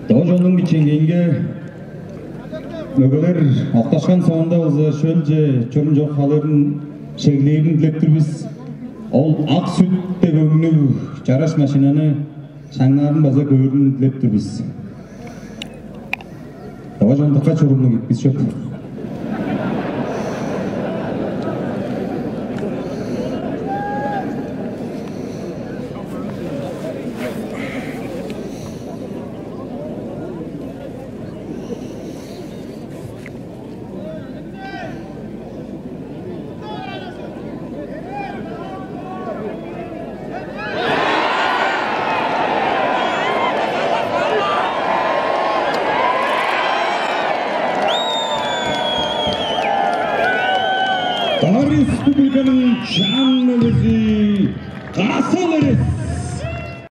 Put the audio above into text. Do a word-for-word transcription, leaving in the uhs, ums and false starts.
Доо чоннуң бичиингейинге мөгелер окташкан соонда база шөлче чурум чок халыырын шеглээрин дилеп тур бис. Ол ак сүт деп өңнүг чараш машинаны шаңнаарын база көөрүн дилеп тур бис. Доо чондукка чурумнуг бис чоп. Дагар Республиканың чаан мөгези Касал Эрес.